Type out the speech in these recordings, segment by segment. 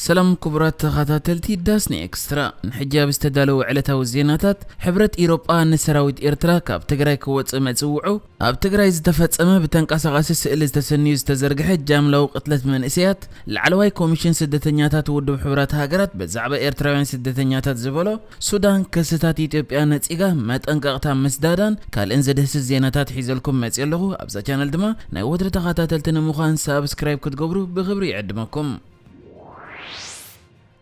ሰላም ክቡራት ተኸታተልቲ ዳስኒ ኤክስትራ፣ ንሕጂ ኣብ ዝተዳለወ ዕለታዊ ዜናታት፣ ሕብረት ኢሮጳ ንሰራዊት ኤርትራ ካብ ትግራይ ክወጽእ ምጽውዑ፣ ኣብ ትግራይ ዝተፈጸመ ብተንቀሳቓሲ ስእሊ ዝተሰንዩ ዝተዘርግሐ ጃምላዊ ቅትለት መንእሰያት፣ ላዕለዋይ ኮሚሽን ስደተኛታት ውድብ ሕቡራት ሃገራት ብዛዕባ ኤርትራውያን ስደተኛታት ዝበሎ፣ ሱዳን ክስታት ኢትዮጵያ ነጺጋ መጠንቀቕታ ምስዳዳን ካልእን ዘድህስስ ዜናታት ሒዘልኩም መጺእ ኣለኹ። ኣብዛ ቻነል ድማ ናይ ወትሪ ተኸታተልቲ ንምዃን ሳብስክራይብ ክትገብሩ ብኽብሪ ይዕድመኩም።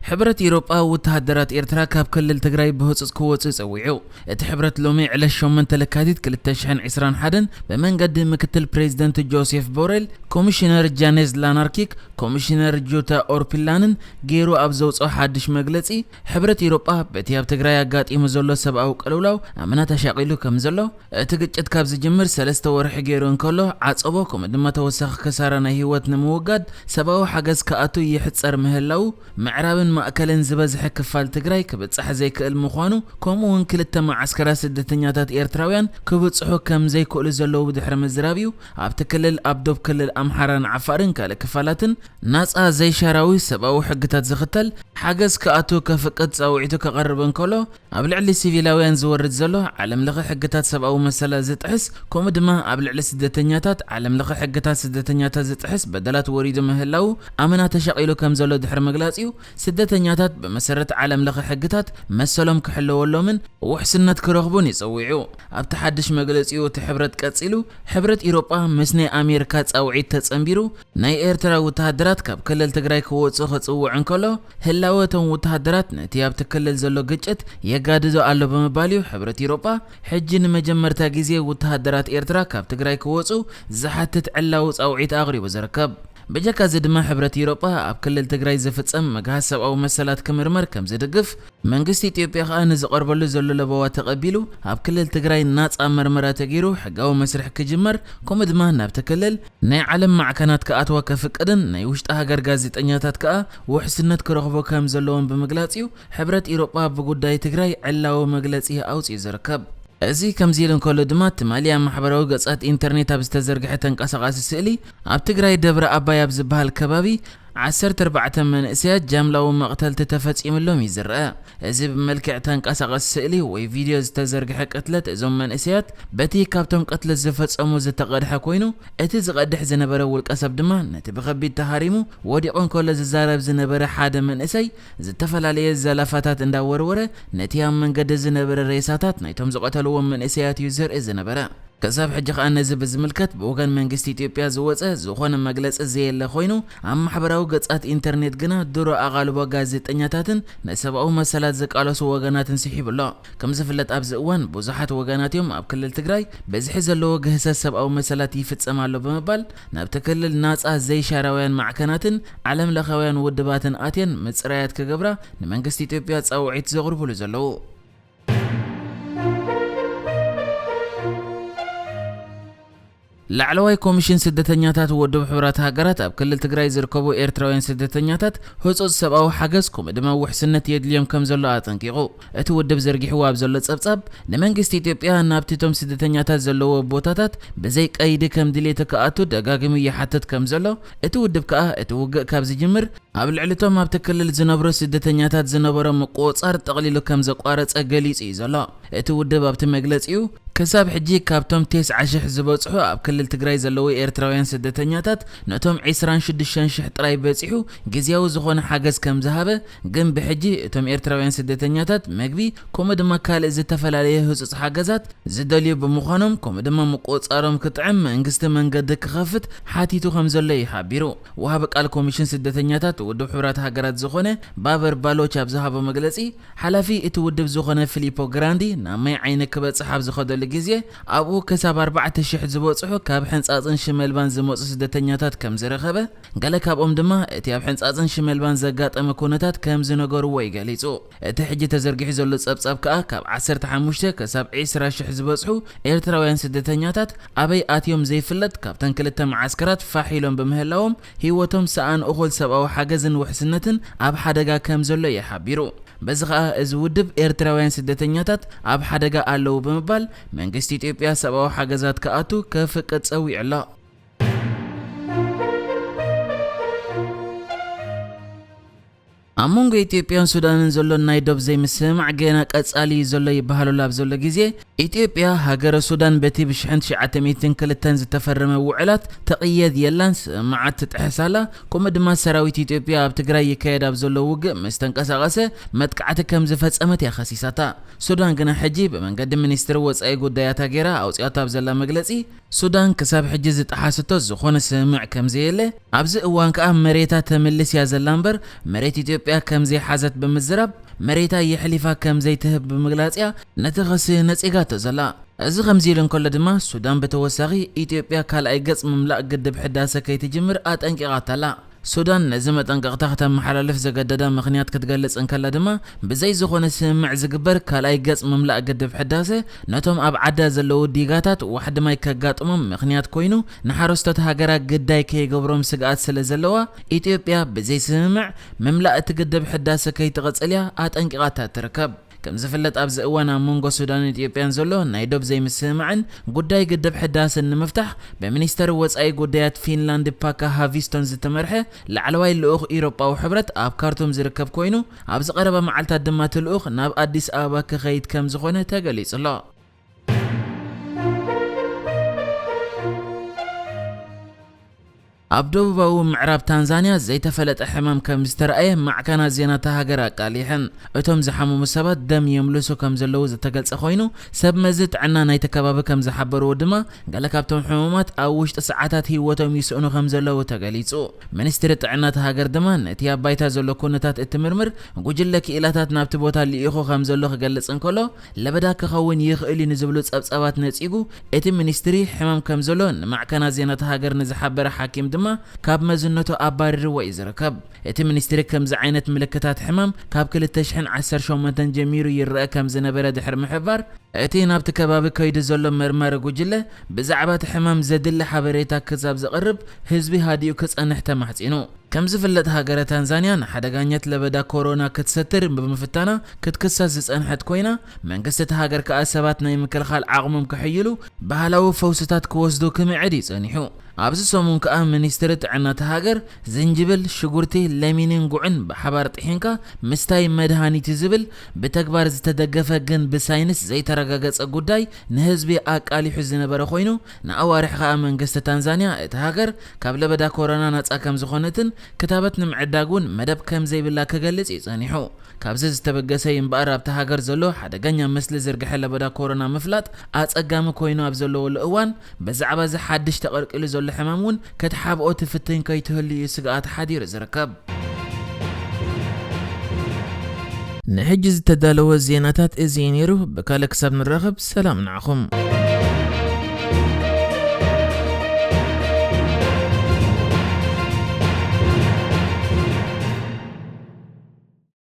ሕብረት ኢሮጳ ወተሃደራት ኤርትራ ካብ ክልል ትግራይ ብህጹጽ ክወጹ ጸዊዑ። እቲ ሕብረት ሎሚ ዕለት ሸሞንተ ለካቲት ክልተ ሽሕን ዕስራን ሓደን ብመንገዲ ምክትል ፕሬዚደንት ጆሴፍ ቦሬል፣ ኮሚሽነር ጃኔዝ ላናርኪክ፣ ኮሚሽነር ጁታ ኦርፒላንን ገይሩ ኣብ ዘውጽኦ ሓድሽ መግለጺ፣ ሕብረት ኢሮጳ በቲ ኣብ ትግራይ ኣጋጢሙ ዘሎ ሰብኣዊ ቅልውላው ኣመና ተሻቒሉ ከም ዘሎ፣ እቲ ግጭት ካብ ዝጅምር ሰለስተ ወርሒ ገይሩ እንከሎ፣ ዓጸቦ ከምኡ ድማ ተወሳኺ ክሳራ ናይ ህይወት ንምውጋድ ሰብኣዊ ሓገዝ ክኣቱ ይሕጸር ምህላው፣ ምዕራብን ማእከልን ዝበዝሐ ክፋል ትግራይ ክብጻሕ ዘይክእል ምዃኑ፣ ከምኡ እውን ክልተ መዓስከራት ስደተኛታት ኤርትራውያን ክብጽሑ ከም ዘይክእሉ ዘለዉ ድሕሪ ምዝራብ እዩ፣ ኣብቲ ክልል ኣብ ዶብ ክልል ኣምሓራን ዓፋርን ካልእ ክፋላትን ናጻ ዘይሻራዊ ሰብኣዊ ሕግታት ዝኽተል ሓገዝ ክኣቱ ከፍቅድ ጻውዒቱ ከቐርብ እንከሎ፣ ኣብ ልዕሊ ሲቪላውያን ዝወርድ ዘሎ ዓለም ለኸ ሕግታት ሰብኣዊ መሰላት ዝጥሕስ፣ ከምኡ ድማ ኣብ ልዕሊ ስደተኛታት ዓለም ለኸ ሕግታት ስደተኛታት ዝጥሕስ በደላት ወሪዱ ምህላው ኣመና ተሻቒሉ ከም ዘሎ ድሕሪ ምግላጽ እዩ፣ ስደተኛታት ብመሰረት ዓለም ለኸ ሕግታት መሰሎም ክሕለወሎምን ውሕስነት ክረኽቡን ይጸዊዑ። ኣብቲ ሓድሽ መግለጺኡ እቲ ሕብረት ቀጺሉ፣ ሕብረት ኢሮጳ ምስ ናይ ኣሜሪካ ጻውዒት ተጸንቢሩ፣ ናይ ኤርትራ ወተሃደራት ካብ ክልል ትግራይ ክወጹ ክጽውዕ እንከሎ፣ ህላወ እቶም ወተሃደራት ነቲ ኣብቲ ክልል ዘሎ ግጭት የጋድዶ ኣሎ ብምባል እዩ ሕብረት ኢሮጳ ሕጂ ንመጀመርታ ግዜ ወተሃደራት ኤርትራ ካብ ትግራይ ክወጹ ዝሓትት ዕላዊ ጻውዒት ኣቕሪቡ ዝርከብ። ብጀካ እዚ ድማ ሕብረት ኢሮጳ ኣብ ክልል ትግራይ ዝፍጸም ምግሃስ ሰብኣዊ መሰላት ክምርመር ከም ዝድግፍ፣ መንግስቲ ኢትዮጵያ ከኣ ንዝቐርበሉ ዘሎ ለበዋ ተቐቢሉ ኣብ ክልል ትግራይ ናጻ መርመራ ተገይሩ ሕጋዊ መስርሕ ክጅመር፣ ከምኡ ድማ ናብቲ ክልል ናይ ዓለም ማዕከናት ክኣትዋ ከፍቅድን ናይ ውሽጢ ሃገር ጋዜጠኛታት ከኣ ውሕስነት ክረኽቡ ከም ዘለዎም ብምግላጽ እዩ ሕብረት ኢሮጳ ብጉዳይ ትግራይ ዕላዊ መግለጺ ኣውጺኡ ዝርከብ። እዚ ከምዚ ኢሉ እንከሎ ድማ፣ ትማሊ ኣብ ማሕበራዊ ገጻት ኢንተርኔት ኣብ ዝተዘርግሐ ተንቀሳቓሲ ስእሊ፣ ኣብ ትግራይ ደብረ ኣባይ ኣብ ዝበሃል ከባቢ ዓሰርተ ኣርባዕተ መንእሰያት ጃምላዊ መቕተልቲ ተፈጺምሎም እዩ ዝረአ። እዚ ብመልክዕ ተንቀሳቓሲ ስእሊ ወይ ቪድዮ ዝተዘርግሐ ቅትለት እዞም መንእሰያት፣ በቲ ካብቶም ቅትለት ዝፈጸሙ ዝተቐድሐ ኮይኑ፣ እቲ ዝቐድሕ ዝነበረ ውልቀ ሰብ ድማ ነቲ ብኸቢድ ተሃሪሙ ወዲቑ እንከሎ ዝዛረብ ዝነበረ ሓደ መንእሰይ፣ ዝተፈላለየ ዘላፋታት እንዳወርወረ ነቲ ኣብ መንገዲ ዝነበረ ሬሳታት ናይቶም ዝቐተልዎም መንእሰያት እዩ ዘርኢ ዝነበረ። ክሳብ ሕጂ ከኣ ነዚ ብዝምልከት ብወገን መንግስቲ ኢትዮጵያ ዝወጸ ዝኾነ መግለጺ ዘየለ ኮይኑ፣ ኣብ ማሕበራዊ ገጻት ኢንተርኔት ግና ድሮ ኣቓልቦ ጋዜጠኛታትን ንሰብኣዊ መሰላት ዝቃለሱ ወገናትን ስሒቡ ኣሎ። ከም ዝፍለጥ ኣብዚ እዋን ብዙሓት ወገናት እዮም ኣብ ክልል ትግራይ ብዝሒ ዘለዎ ግህሰት ሰብኣዊ መሰላት ይፍጸም ኣሎ ብምባል ናብቲ ክልል ናጻ ዘይሻራውያን ማዕከናትን ዓለም ለኻውያን ውድባትን ኣትየን ምጽራያት ክገብራ ንመንግስቲ ኢትዮጵያ ጻውዒት ዘቕርቡሉ ዘለዉ። ላዕለዋይ ኮሚሽን ስደተኛታት ውድብ ሕቡራት ሃገራት ኣብ ክልል ትግራይ ዝርከቡ ኤርትራውያን ስደተኛታት ህጹጽ ሰብኣዊ ሓገዝ ከምኡ ድማ ውሕስነት የድልዮም ከም ዘሎ ኣጠንቂቑ። እቲ ውድብ ዘርጊሕዎ ኣብ ዘሎ ጸብጻብ፣ ንመንግስቲ ኢትዮጵያ ናብቲ እቶም ስደተኛታት ዘለዎ ቦታታት ብዘይ ቀይዲ ከም ድሌቱ ክኣቱ ደጋጊሙ ይሓትት ከም ዘሎ፣ እቲ ውድብ ከኣ እቲ ውግእ ካብ ዝጅምር ኣብ ልዕሊ እቶም ኣብቲ ክልል ዝነብሩ ስደተኛታት ዝነበሮ ምቁጽጻር ጠቕሊሉ ከም ዘቋረጸ ገሊጹ እዩ ዘሎ። እቲ ውድብ ኣብቲ መግለጺኡ፣ ክሳብ ሕጂ ካብቶም ተስዓ ሽሕ ዝበጽሑ ኣብ ክልል ትግራይ ዘለዉ ኤርትራውያን ስደተኛታት ነቶም ዕስራን ሽዱሽተን ሽሕ ጥራይ በጺሑ ግዝያዊ ዝኾነ ሓገዝ ከም ዝሃበ፣ ግን ብሕጂ እቶም ኤርትራውያን ስደተኛታት መግቢ ከምኡ ድማ ካልእ ዝተፈላለየ ህጹጽ ሓገዛት ዝደልዩ ብምዃኖም፣ ከምኡ ድማ ምቁጽጻሮም ክጥዕም መንግስቲ መንገዲ ክኸፍት ሓቲቱ ከም ዘሎ እዩ ሓቢሩ። ወሃቢ ቃል ኮሚሽን ስደተኛታት ውድብ ሕቡራት ሃገራት ዝኾነ ባበር ባሎች ኣብ ዝሃቦ መግለጺ፣ ሓላፊ እቲ ውድብ ዝኾነ ፊሊፖ ግራንዲ ናብ ማይ ዓይኒ ክበጽሕ ኣብ ዝኸደሉ ግዜ፣ ኣብኡ ክሳብ ኣርባዕተ ሽሕ ዝበጽሑ ካብ ሕንጻጽን ሽመልባን ዝመጹ ስደተኛታት ከም ዝረኸበ፣ ገለ ካብኦም ድማ እቲ ኣብ ሕንጻጽን ሽመልባን ዘጋጠመ ኩነታት ከም ዝነገርዎ እዩ ገሊጹ። እቲ ሕጂ ተዘርጊሑ ዘሎ ጸብጻብ ከኣ ካብ ዓሰርተ ሓሙሽተ ክሳብ ዕስራ ሽሕ ዝበጽሑ ኤርትራውያን ስደተኛታት ኣበይ ኣትዮም ዘይፍለጥ ካብተን ክልተ መዓስከራት ፋሕ ኢሎም ብምህላዎም ህይወቶም ሰኣን እኹል ሰብኣዊ ሓገዝን ውሕስነትን ኣብ ሓደጋ ከም ዘሎ እዩ ሓቢሩ። በዚ ከኣ እዚ ውድብ ኤርትራውያን ስደተኛታት ኣብ ሓደጋ ኣለዉ ብምባል መንግስቲ ኢትዮጵያ ሰብኣዊ ሓገዛት ክኣቱ ከፍቅድ ጸዊዑ ኣሎ። ኣብ መንጎ ኢትዮጵያን ሱዳንን ዘሎ ናይ ዶብ ዘይምስምማዕ ገና ቀጻሊ እዩ ዘሎ ይበሃሉሉ ኣብ ዘሎ ግዜ፣ ኢትዮጵያ ሃገረ ሱዳን በቲ ብ ሽሕን ትሽዓተ ሚእትን ክልተን ዝተፈረመ ውዕላት ትቕየድ የላን፣ ስምምዓት ትጥሕስ ኣላ፣ ከምኡ ድማ ሰራዊት ኢትዮጵያ ኣብ ትግራይ ይካየድ ኣብ ዘሎ ውግእ ምስ ተንቀሳቐሰ መጥቃዕቲ ከም ዝፈጸመት እያ ከሲሳታ። ሱዳን ግና ሕጂ ብመንገዲ ሚኒስትሪ ወጻኢ ጉዳያታ ገይራ ኣውጺኣቶ ኣብ ዘላ መግለጺ፣ ሱዳን ክሳብ ሕጂ ዝጠሓሰቶ ዝኾነ ስምምዕ ከም ዘየለ፣ ኣብዚ እዋን ከኣ መሬታ ተምልስ እያ ዘላ እምበር፣ መሬት ኢትዮጵያ ከም ዘይሓዘት ብምዝራብ፣ መሬታ የሕሊፋ ከም ዘይትህብ ብምግላጽ እያ ነቲ ክሲ ነጺጋቶ ዘላ። እዚ ከምዚ ኢሉ እንከሎ ድማ፣ ሱዳን ብተወሳኺ ኢትዮጵያ ካልኣይ ገጽ ምምላእ ግድብ ሕዳሰ ከይትጅምር ኣጠንቂቓታ ኣላ። ሱዳን ነዚ መጠንቀቕታ ክተመሓላልፍ ዘገደዳ ምኽንያት ክትገልጽ እንከላ ድማ፣ ብዘይ ዝኾነ ስምምዕ ዝግበር ካልኣይ ገጽ ምምላእ ግድብ ሕዳሰ ነቶም ኣብ ዓዳ ዘለዉ ዲጋታት ዋሕዲ ማይ ከጋጥሞም ምኽንያት ኮይኑ፣ ንሓረስቶት ሃገራ ግዳይ ከይገብሮም ስግኣት ስለ ዘለዋ፣ ኢትዮጵያ ብዘይ ስምምዕ ምምላእ እቲ ግድብ ሕዳሰ ከይትቕጽል እያ ኣጠንቂቓታ ትርከብ። ከም ዝፍለጥ፣ ኣብዚ እዋን ኣብ መንጎ ሱዳንን ኢትዮጵያን ዘሎ ናይ ዶብ ዘይምስምማዕን ጉዳይ ግድብ ሕዳሰን ንምፍታሕ፣ ብሚኒስተር ወጻኢ ጉዳያት ፊንላንድ ፓካ ሃቪስቶን ዝተመርሐ ላዕለዋይ ልኡኽ ኢሮጳዊ ሕብረት ኣብ ካርቱም ዝርከብ ኮይኑ፣ ኣብዚ ቀረባ መዓልታት ድማ እቲ ልኡኽ ናብ ኣዲስ ኣበባ ክኸይድ ከም ዝኾነ ተገሊጹ ኣሎ። ኣብ ደቡባዊ ምዕራብ ታንዛንያ ዘይተፈለጠ ሕማም ከም ዝተረኣየ ማዕከናት ዜና እታ ሃገር ኣቃሊሐን። እቶም ዝሓመሙ ሰባት ደም የምልሱ ከም ዘለዉ ዝተገልጸ ኮይኑ፣ ሰብ መዚ ጥዕና ናይቲ ከባቢ ከም ዝሓበርዎ ድማ፣ ገለ ካብቶም ሕሙማት ኣብ ውሽጢ ሰዓታት ህይወቶም ይስእኑ ከም ዘለዉ ተገሊጹ። ሚኒስትሪ ጥዕና እታ ሃገር ድማ፣ ነቲ ኣብ ባይታ ዘሎ ኩነታት እትምርምር ጉጅለ ክኢላታት ናብቲ ቦታ ልኢኹ ከም ዘሎ ክገልጽ እንከሎ፣ ለበዳ ክኸውን ይኽእል እዩ ንዝብሉ ጸብጻባት ነጺጉ፣ እቲ ሚኒስትሪ ሕማም ከም ዘሎ ንማዕከናት ዜና እታ ሃገር ንዝሓበረ ሓኪም ድማ ካብ መዝነቱ ኣባሪርዎ እዩ ዝርከብ። እቲ ሚኒስትሪ ከምዚ ዓይነት ምልክታት ሕማም ካብ ክልተ ሽሕን ዓሰርተ ሸሞንተን ጀሚሩ ይረአ ከም ዝነበረ ድሕሪ ምሕባር፣ እቲ ናብቲ ከባቢ ከይዱ ዘሎ መርማሪ ጉጅለ ብዛዕባ እቲ ሕማም ዘድሊ ሓበሬታ ክሳብ ዘቕርብ ህዝቢ ሃዲኡ ክጸንሕ ተማሕጺኑ። ከም ዝፍለጥ፣ ሃገረ ታንዛንያ ንሓደጋኛት ለበዳ ኮሮና ክትሰትር ብምፍታና ክትክሰስ ዝጸንሐት ኮይና፣ መንግስቲ እታ ሃገር ከኣ ሰባት ናይ ምክልኻል ዓቕሞም ከሕይሉ ባህላዊ ፈውስታት ክወስዱ ክምዕድ እዩ ጸኒሑ። ኣብዚ ሰሙን ከኣ ሚኒስትሪ ጥዕና እታ ሃገር ዝንጅብል፣ ሽጉርቲ፣ ለሚንን ጉዕን ብሓባር ጥሒንካ ምስታይ መድሃኒት እዩ ዝብል ብተግባር ዝተደገፈ ግን ብሳይንስ ዘይተረጋገጸ ጉዳይ ንህዝቢ ኣቃሊሑ ዝነበረ ኮይኑ፣ ንኣዋርሕ ከኣ መንግስቲ ታንዛንያ እታ ሃገር ካብ ለበዳ ኮሮና ናጻ ከም ዝኾነትን ክታበት ንምዕዳግ እውን መደብ ከም ዘይብላ ክገልጽ እዩ ጸኒሑ። ካብዚ ዝተበገሰ እዩ እምበኣር ኣብታ ሃገር ዘሎ ሓደገኛ ምስሊ ዝርግሐ ለበዳ ኮሮና ምፍላጥ ኣጸጋሚ ኮይኑ ኣብ ዘለወሉ እዋን፣ ብዛዕባ እዚ ሓድሽ ተቐልቂሉ ዘሎ ሕማም እውን ክትሓብኦ ትፍትን ከይትህሉ እዩ ስግኣት ሓዲሩ ዝርከብ። ንሕጂ ዝተዳለወ ዜናታት እዚ እዩ ነይሩ። ብካልእ ክሳብ ንራኸብ ሰላም ንዓኹም።